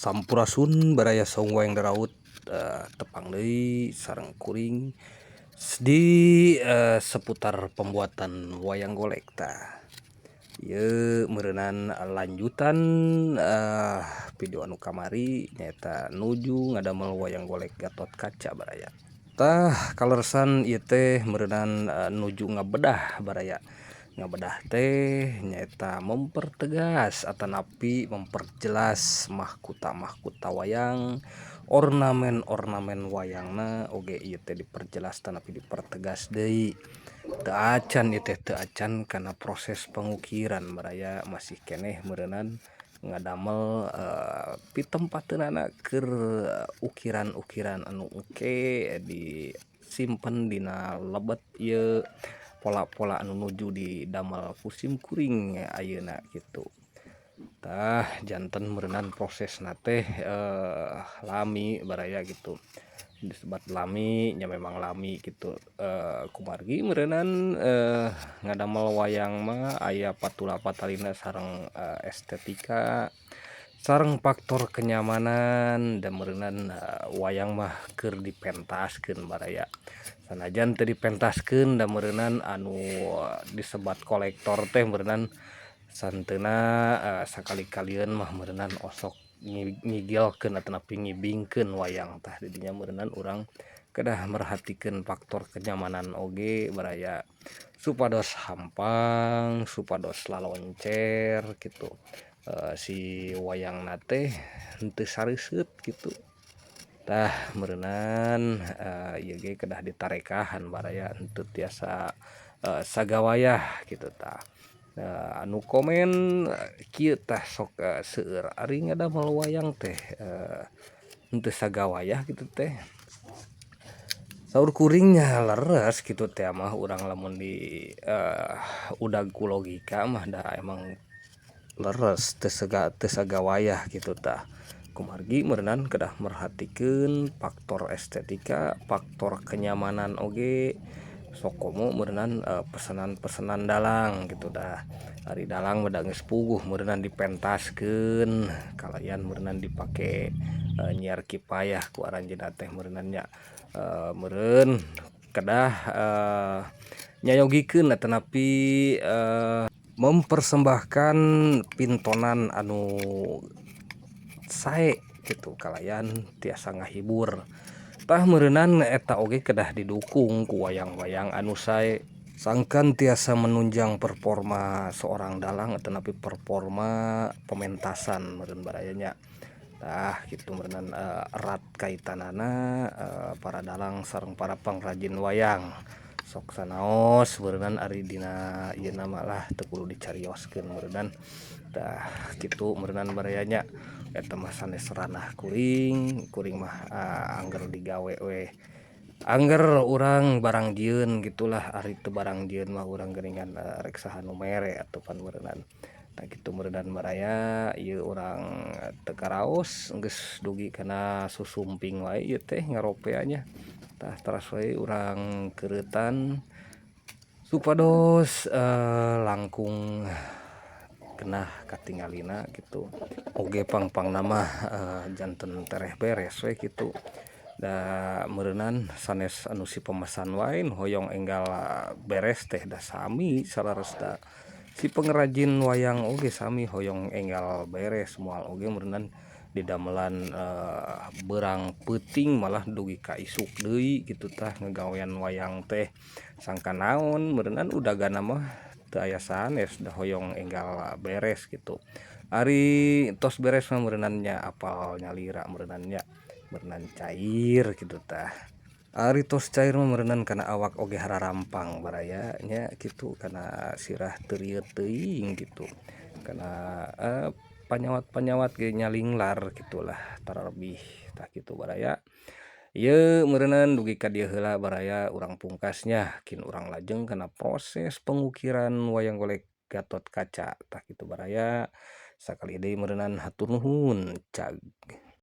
Sampurasun baraya saung wayang daraut, tepang deui sareng kuring di seputar pembuatan wayang golek. Tah, ieu meureunan lanjutan video anu kamari, nyaeta nuju ngadamel wayang golek Gatot Kaca, baraya. Tah, kaleresan ieu teh meureunan nuju ngabedah, baraya. Ngabedah teh nyaeta mempertegas atanapi memperjelas mahkuta-mahkuta wayang, ornamen-ornamen wayangna oge ieu teh diperjelas tanapi dipertegas deui. Teu acan ieu teh, teu acan kana proses pengukiran, baraya. Masih keneh meureunan ngadamel pitempateunana keur ukiran-ukiran anu engke disimpen dina lebet ieu pola-pola anu nuju didamel ku sim kuring ayeuna kitu. Tah, janten meureunan prosesna teh lami, baraya, gitu. Disebat lami nya memang lami gitu, kumargi meureunan ngadamel wayang mah aya patula patalina sareng estetika sareng faktor kenyamanan, da meureunan wayang mah keur dipentaskeun, baraya. Sanajan teu dipentaskeun, da meureunan anu disebat kolektor teh meureunan sahenteuna sakali-kalieun mah meureunan osok ngigilkeun atanapi ngibingkeun wayang. Tah, di dinya meureunan urang kedah merhatikeun faktor kenyamanan oge, baraya, supados hampang, supados laloncer kitu, si wayangna teh henteu sareuseut kitu. Tah, meureunan ieu ge kedah ditarekahan, baraya, henteu tiasa sagawayah kitu. Tah, anu komen kieu tah sok seueur, ari ngadamel wayang teh henteu sagawayah kitu teh. Saur kuring nya leres kitu teh mah. Urang lamun di udag ku logika mah da emang leres teu sagawayah kitu. Tah, kumargi meureunan kedah merhatikeun faktor estetika, faktor kenyamanan oge, sok komo meureunan pesenan-pesenan dalang gitu. Dah, ari dalang mah da geus puguh meureunan dipentaskeun kalayan meureunan dipake nyiar kipayah ku aranjeunna teh meureunan nya, meureun kedah nyayogikeun atanapi mempersembahkan pintonan anu sae gitu kalayan tiasa ngahibur. Tah, meureunan eta oge kedah didukung ku wayang-wayang anu sae, sangkan tiasa menunjang performa seorang dalang atanapi performa pementasan meureun, baraya, nya. Tah, kitu meureunan erat kaitanana para dalang sareng para pangrajin wayang. Sok sanaos meureunan ari dina ieu mah lah, teu kudu dicarioskeun meureunan. Tah, kitu meureunan, baraya, nya. Eta mah sanes ranah kuring. Kuring mah angger digawe we, angger urang barang jieun gitulah. Ari teu barang jieun mah urang geuningan rek saha nu mere atuh pan meureunan. Tah, kitu meureunan, baraya. Ieu urang teu karaos geus dugi kana susumping wae ieu teh ngaropea nya. Tah, teras we urang keureutan supados langkung genah katingalina kitu oge. Pang-pangna mah janten tereh beres we kitu, da meureunan sanes anu si pemesan wae nu hoyong enggal beres teh, da sami saleresna si pengrajin wayang oge sami hoyong enggal beres. Moal oge meureunan didamelan beurang peuting, malah dugi ka isuk deui kitu. Tah, ngagawean wayang teh sangkan naon meureunan udagana mah teu aya sanes, da hoyong enggal beres kitu. Ari tos beres mah meureunan nya apal nyalira meureunan nya, meureunan cair kitu. Tah, ari tos cair mah meureunan kana awak oge hararampang, baraya, nya kitu, kana sirah teu rieut teuing kitu, kana panyawat-panyawat ge nyalinglar gitulah, taralebih. Tah, kitu, baraya. Ieu meureunan dugi ka dieu heula, baraya, urang pungkasnya kin urang lajeng kana proses pengukiran wayang golek Gatot Kaca. Tah, kitu, baraya. Sakali deui meureunan hatur nuhun, cag.